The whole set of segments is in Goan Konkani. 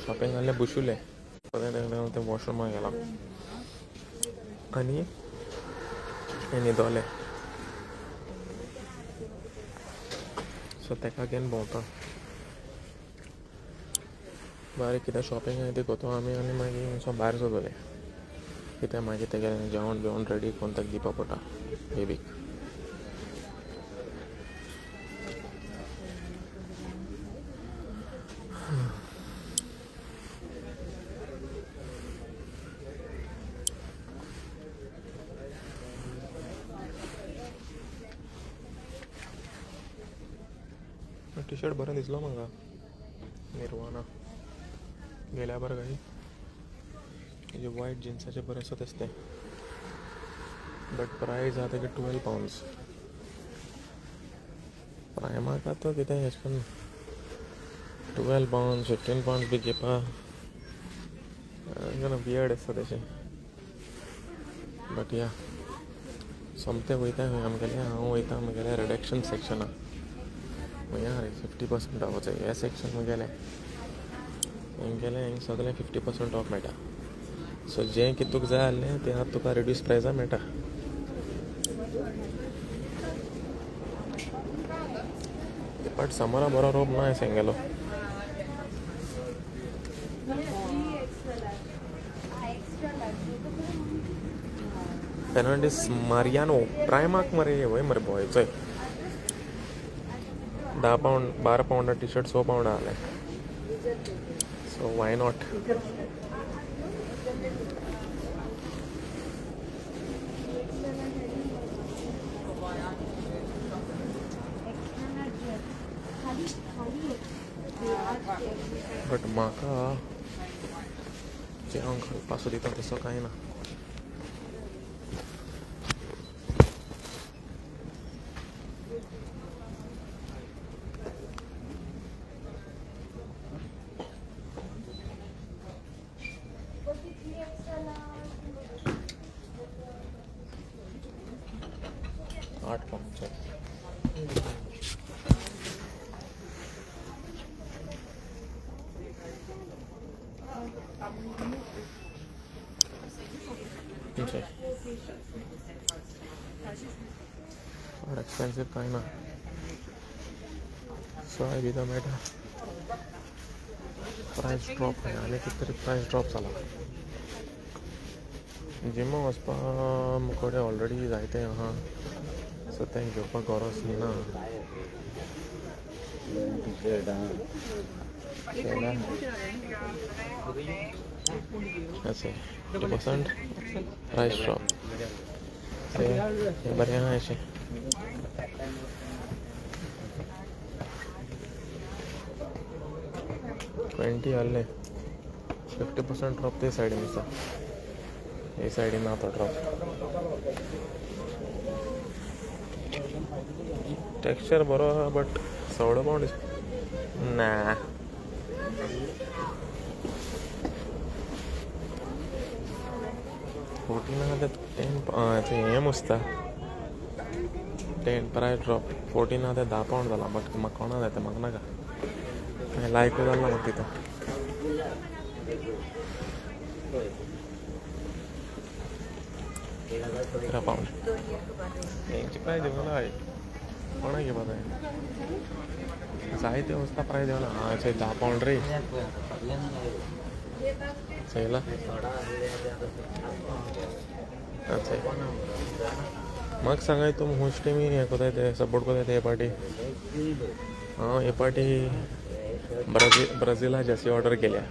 शॉपिंग आहलें बुशुलें तें वॉशरुमा गेलां आनी न्हिदोलें. सो तेका घेवन भोंवता बारीक कितें शॉपिंग आहा ती करता आमी आनी मागीर सो भायर सरतले. कितें मागीर तेगेलें जेवण बिवण रेडी करून ताका दिवपा पडटा बेबीक. टी शर्ट बरें दिसलो म्हाका निर्वाना गेल्या बरें काय हेजे वायट जिन्साचें बरें आसा तसलें. बट प्रायस आहा तेगे 12 पावंड्स. प्रायमार्का तो कितें एशें करून 12 पावंड्स 15 पावंड्स बी घेवपा वियर्ड आसता तशें. बट या सोमतें वयता खंय आमगेलें, हांव वयता म्हगेल्या रिडक्शन सेक्शना. खंय रे 50% ऑफ हे सेक्शन म्हगेलें हें हिंग सगळें 50% ऑफ मेळटा. सो जें कितें तुका जाय आहलें तें आतां तुका रिड्यूस प्रायजार मेळटा. बट समरा बरो रोप ना हेंगेलो. फेर्नांडीस मारियानो प्रायमार्क मरे वय मरे बॉय चोय 10 पावंड 12 पावंडा टी शर्ट 6 पावंडा आहलें. So why not. But म्हाका जें हांव घालपा सोदिता तसो कांय ना. आठ पाउंड एक्सपेंसिव कांय ना. सो हाय बी मेळटा. प्रायस ड्रॉप खंय आनी कितें तरी प्रायस ड्रॉप जाला. जिमा वचपा मुकोडे ऑलरेडी जायते आहा सो तें घेवपाक गरज ना. अशें 50% प्रायस ड्रॉप हें बरें आहा अशें. 20 आहलें 50% ड्रॉप ते सायडीन आसा. हे सायडीन ना तो ड्रॉप. टेक्स्चर बरो आहा बट 16 पावंड ना. 14 आहा ते 10 हें मुसता 10 प्रायस ड्रॉप 14 आहा ते 10 पावंड जाला. बट म्हाका कोणा जाय तें म्हाका नाका कांय लायकूय जालें ना म्हाका तितून. 13 पावंड हेंची प्रायस देंवला हय कोणा घेवपा जाय जायते वस्ता प्रायस देंवला. आं चोय 10 पावंड रे चोयला. चोय म्हाका सांगाय तूं खंयचे टिमी हें कोताय ते सपोर्ट कोताय ते हे पार्टी. हांव हे पार्टी ब्राझिला जर्सी ऑर्डर केल्या.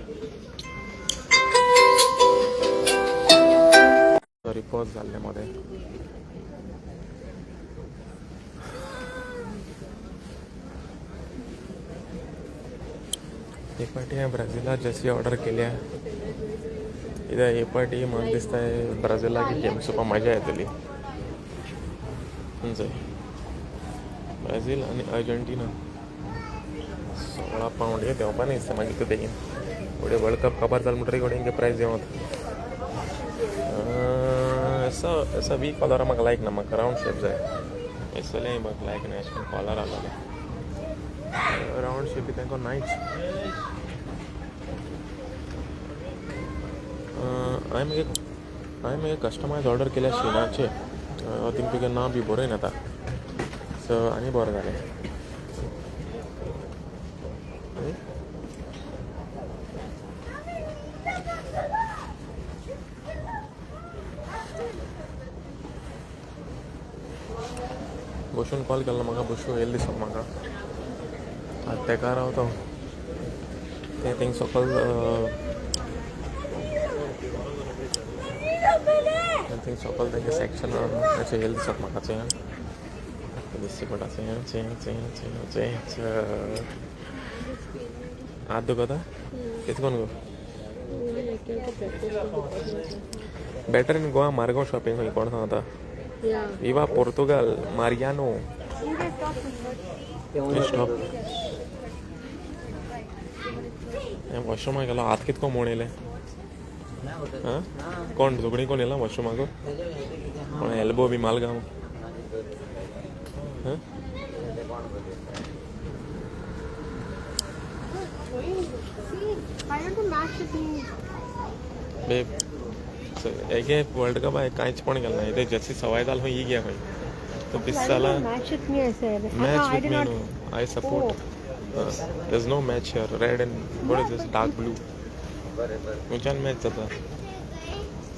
सॉरी पॉज जाल्लें मदें. हे पार्टी हांवें ब्राझिला जर्सी ऑर्डर केल्या. कित्याक हे पार्टी म्हाका दिसता ब्राझिलाक गेम चोवपाक मजा येतली. चोय ब्राझील आनी अर्जंटिना 16 पावंड हे देंवपा न्ही दिसता मागीर बेगीन. फुडें वर्ल्ड कप काबार जाल म्हणटकीर फुडें प्रायस देंवत. ऐसा वी कॉलर म्हाका लायक ना, म्हाका रावंड शेप जाय. हेसलें म्हाका लायक ना अशें कॉलर आहलोलें. रावंड शेप बी तांकां नायच. हांवें मागीर कस्टमायज ऑर्डर केल्या शिनाचे, थिंग तुगे नांव बी बरोवन येता, सो आनी बरें जालें. बसून कॉल केलो म्हाका, बसून येयलें दिसता म्हाका. आतां तेका रावता तें थिंग सकयल थिंग सकयल तेंगे सेक्शन अशें येयलें दिसता म्हाका. चोया दिसची पडटा. चोया चोया चोया चोया चोया हात दुखता कितें कोण गो. Better in Goa Margao shopping खंय कोण सांगता. Viva Portugal Mariano. Stop. वॉशरुमाक गेलो, हात कितको मोड येयले. आं कोण झगडीं कोण येयला वॉशरुमाक? कोण एल्बो बी मालगांव? बेब एगे वर्ल्ड कप आहे कांयच पण गेलो ना. इथे जर्सी सवाय जाल खंय ही घे खंय तो दिसताला. Match with me, I said. Match with me, no. I support. There's no match here. Red and what is this? Dark blue. खंयच्यान मॅच जाता?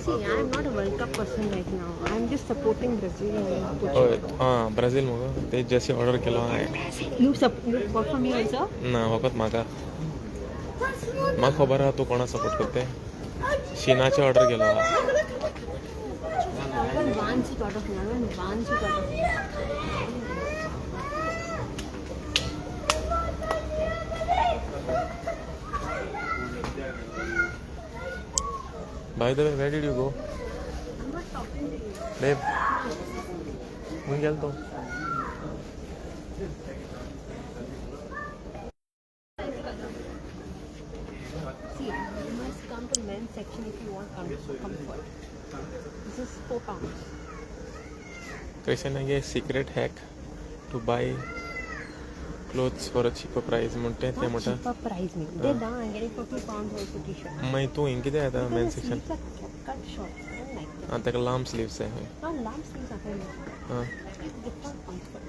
See, I am not a World Cup person right now. I am just supporting Brazil and Portugal. हय आं ब्राझील मगो ते जर्सी ऑर्डर केलो हांवें. You bought for me also? ना फकत म्हाका, म्हाका खबर आहा तूं कोणा सपोर्ट करता तें. शिनाचे ऑर्डर केलो आहा. I want one suit out of me. I want one suit out of me. By the way, where did you go? I'm not talking to you. Babe, खंय गेलो तूं? See, you must come to men's section if you want comfort. This is £4. Christian secret hack to buy clothes for a cheaper price म्हणटे ते Not म्हणटा. cheaper price, me. They down, I'm getting for £2 also t-shirt. मागीर तूं हिंग कितें येता Because main the section? sleeves are cut short. I don't like them. आं ताका लांब स्लीव्स जाय खंय. Not long sleeves are fine. आं It's different comfort.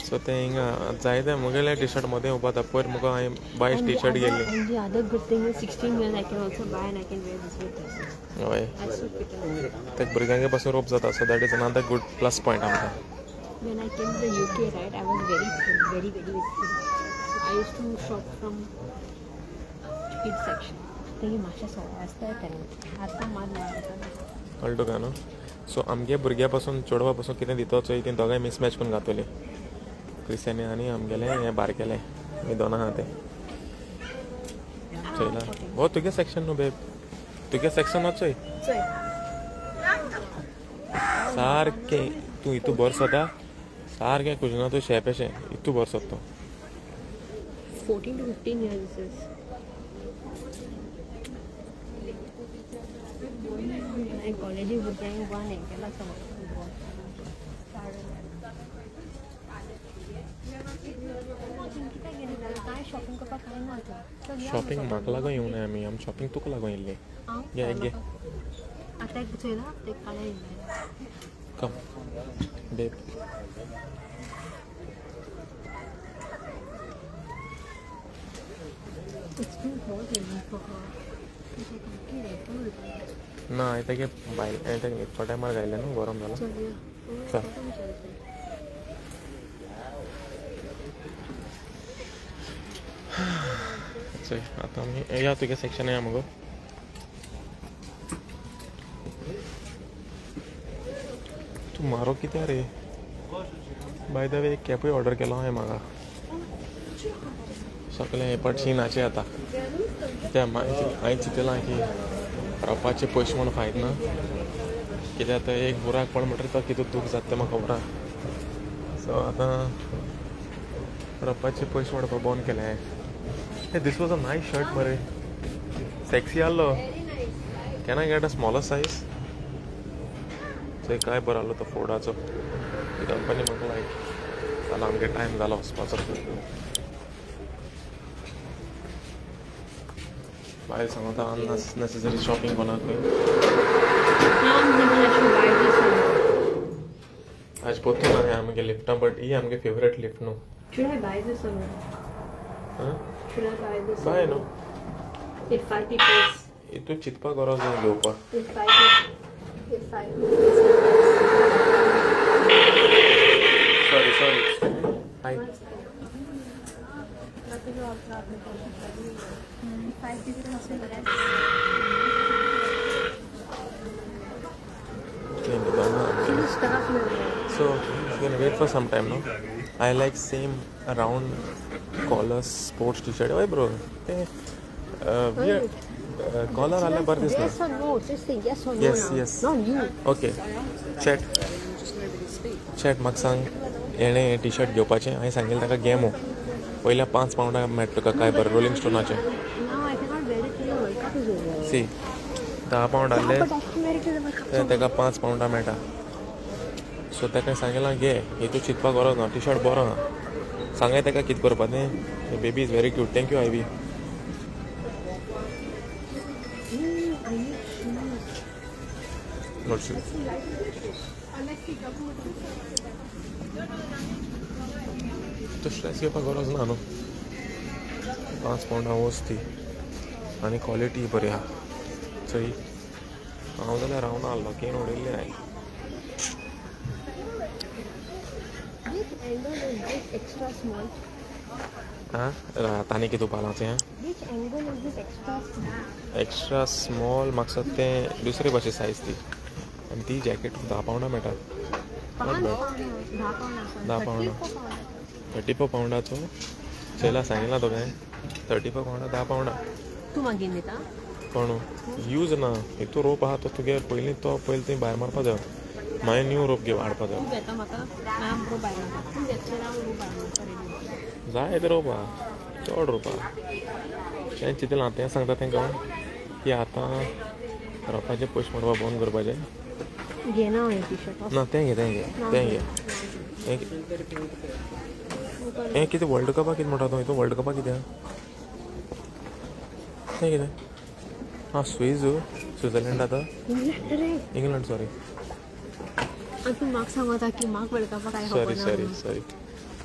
सो तें हिंगा जायते म्हगेले टी शर्ट मदें उबाता. पयर मुगो हांवें बायस And T the shirt other, गेल्ली. and the other good thing is 16 years I can also buy and I can wear this with this. हय I still fit in. ते भुरग्यांगे पासून रोप जाता, so that is another good plus point आमकां. When I came to the UK, right, I was very thin, very, very thin. So I used to shop from kids section. तेगी मातशें सवय आसता तेन्ना आतां मात ना. कळ्ळें तुका न्हू? सो आमगे भुरग्या पासून चेडवा पासून कितें दिता चोय, ती दोगांय मिसमॅच करून घातली. क्रिस्तानी आनी आमगेलें हें बारकेलें आमी दोनां आहा तें चोयला. हो तुगे सेक्शन न्हू बेब, तुगे सेक्शन चोय सारकें. तूं हितू भरसता सारकें कुजना तूं शेप अशें हितू भरसत तूं. 14 to 15 years this is. हांवें कॉलेजी भुरग्यांक वन हें केलां सगळें. कांय शॉपिंग करपाक कांय ना आतां. चल या. शॉपिंग म्हाका लागून येवंक नाय आमी, आमी शॉपिंग तुका लागून येयल्ली. हांव घे घे. आतां एक चोयला तें काळें येयलें. Come babe. It's too hot in for her. ना हांवें तेगे बायल हांवें तेगे न्हिदपा टायमार घायलें न्हू, गरम जाला. चलया. चल. चल आतां आमी या तुगे सेक्शन या मगो. तूं मारो कित्याक रे? बाय the way एक कॅपूय ऑर्डर केलो हांवें म्हाका. सगळें हें पट शिनाचें आतां. कित्याक हांवें चिंतलां की रोवपाचे पयशे म्हूण फायद ना, कित्याक आतां एक बुराक पड म्हणटकीर तो कितें दूख जाता तें म्हाका खबर आहा. सो आतां रोवपाचे पयशे वाडोवपा बंद केलें हांवें. Hey, this was a nice shirt मरे, सेक्सी आहलो. Can I get a smaller size? चोय काय बरो आहलो तो फोर्डाचो ती कंपनी म्हाका लायक. जालो आमगे टायम जालो वचपाचो. बायल सांगता अननेसेसरी शॉपिंग कोणाकूय. Now I'm thinking I should buy this one. आज पोतून ना आमगे लिफ्टां, बट he आमगे फेवरेट लिफ्ट न्हू. Should I buy this or not? हां. Should I buy this? Buy न्हू. If five people, हितून चिंतपाक गरज ना घेवपाक. If five people. Sorry sorry, hi. Five people must be less. Stuff. So you can wait for some time, no? I like same round collar sports t-shirt. Why bro? Collar आल्यार बरें दिसना. Yes or no? Just say yes or no. Yes, now. Yes. Not you. Okay. Chat. Chat म्हाका सांग, हेणें टी शर्ट घेवपाचें हांवें सांगिल्लें ताका घे मू. पयल्या 5 पावंडा मेळटा तुका काय बरें rolling स्टोनाचें. Now I cannot wear it till the World Cup is over. C, 10 pound आहले But I can wear it till the World Cup. ते ताका 5 पावंडा मेळटा. सो ताका सांगिलां घे, हितून चिंतपाक गरज ना, टी शर्ट बरो आहा. सांगाय ताका कितें करपा तें. Baby is very cute. Thank you Ivy. I need shoes. Not shoes. तो स्ट्रेस घेवपाक गरज ना न्हू. 5 पावंडा वस्त ती आनी क्वॉलिटी बरी आहा. चोय हांव जाल्यार रावना आहलो, घेवन उडयल्लें हांवें. Which angle is this extra small? आं आनी कितें पालाचें? Which angle is this extra small? Extra small म्हाका दिसता तें दुसरे भाशे सायज ती. आनी ती जॅकेट 10 पावंडा मेळटा. 5 Not bad. पावंडा, 10 पावंडा. 10 पावंडा. 34 पावंडाचो चोयला सांगिलां तुका हांवें. 34 पावंडा 10 पावंडा. तूं मागीर दिता? कोण यूज ना हितू रोप आहा तो तुगे पयलीं तो पयलीं तुवें भायर मारपा जायो, मागीर न्यू रोप घेवन हाडपा जायो. तूं घेता म्हाका, हांव रोप भायर मारता. तूं घेतल्यार हांव रोप भायर मारता रेडी. जाय ते रोप आहा, चड रोप आहा. तें चिंतलां तें सांगता तांकां की आतां रोपाचे पयशे मोडपा बंद करपाचें. घेना हांव हें टी शर्ट. ना तें घे, तें घे, तें घे, तें घे. हें कितें वर्ल्ड कपाक कितें म्हणटा तूं? हितून वर्ल्ड कपाक कितें आहा तें कितें? आं स्विज स्विजरलँड आतां इंग्लंड रे. England sorry. आनी तूं म्हाका सांगता की म्हाका वर्ल्ड कपाक कांय सॉरी खबर ना सॉरी म्हणून. सॉरी.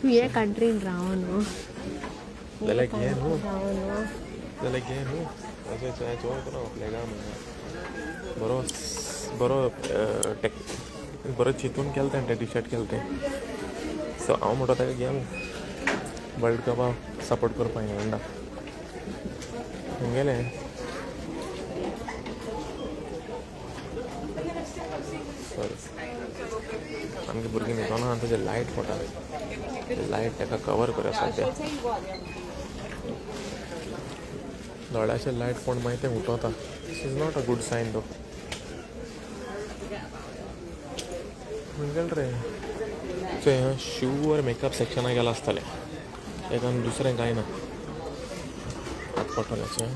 तूं हे कंट्रीन राव न्हू. जाल्यार घे न्हू. राव न्हू. जाल्यार घे न्हू. अशें चोय तुका फ्लॅगा म्हणल्यार बरो बरो टॅक बरो चिंतून केलें तें टी शर्ट केलें तें. सो हांव म्हणटा ताका घे मू वर्ल्ड कपाक सपोर्ट करपा इंग्लंडाक गेलें. सॉरी, आमगे भुरगीं न्हिदोना आनी ताजेर लायट पडटा, लायट ताका कवर करया सद्या. दोळ्याचेर लायट पडून मागीर तें उठोता. This is not a good sign though. म्हणगेल रे चोय हां शुअर मेकअप सेक्शनाक गेलां आसतलें तेका आनी दुसरें कांय ना. आतां पडटलें चोय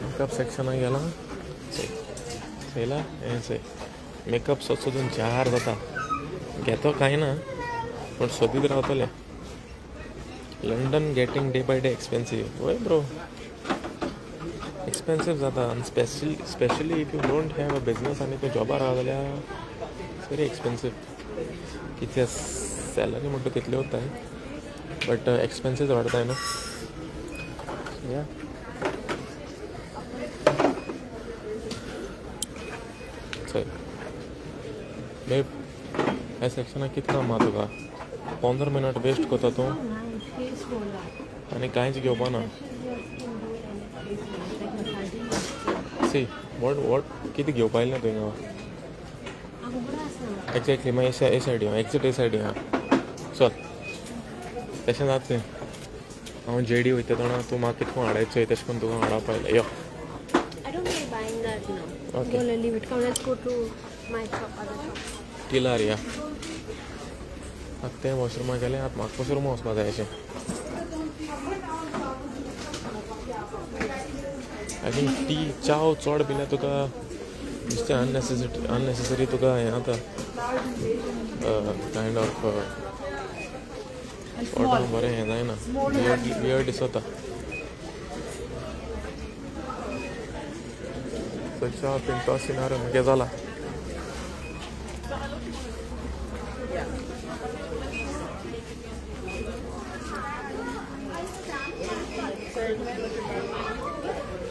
मेकअप सेक्शनाक गेलां. चोय चोयला हें चोय मेकअप सोद सोदून जार जाता. घेतो कांय ना पूण सोदीत रावतलें. London getting day by day expensive. वय ब्रो, एक्सपेन्सीव जाता. आनी specially if you don't have a business आनी तूं जॉबार आहा जाल्यार it's very expensive. कित्याक सॅलरी म्हणटा तितल्यो उरताय बट एक्सपेन्सीस वाडताय न्हू. या चल बेब, ह्या सेक्शनाक कितें काम आहा तुका? 15 मिनट वेस्ट करता तूं Nice face roller. आनी कांयच घेवपा ना. Refreshes your skin glow and face wash, like massaging your skin. See what what कितें घेवपा येयलें ना तुवें हांगा? हांव खबर आसा. एक्झॅक्टली मागीर ए सायडी एक्झॅक्ट ए सायडी आहा. चल तशें जाता तें. हांव जेडी वयता जाणा, तूं म्हाका कितें करून हाडायचो तशें करून तुका हाडप आयलें. यो. I don't like buying that now. Okay. Go, leave it. Come, let's go to my shop, other shop. Tiller या. आतां तें वॉशरुमा गेलें, आतां म्हाका वॉशरुमा वचपा जाय अशें. I think T चाव चड पिल्यार तुका नुस्तें अननेसेसरी तुका हें जाता कायंड ऑफ पोटाक बरें हें जायना, वियर्ड दिसता. तो च्या बीन तो सिनार मुगे जाला.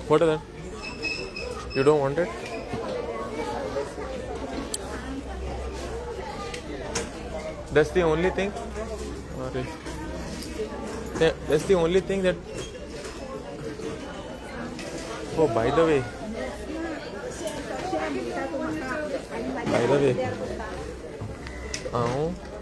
What is that? You don't want it? That's the only thing? Sorry. That's the only thing that. Oh, by the way. By the way. हांव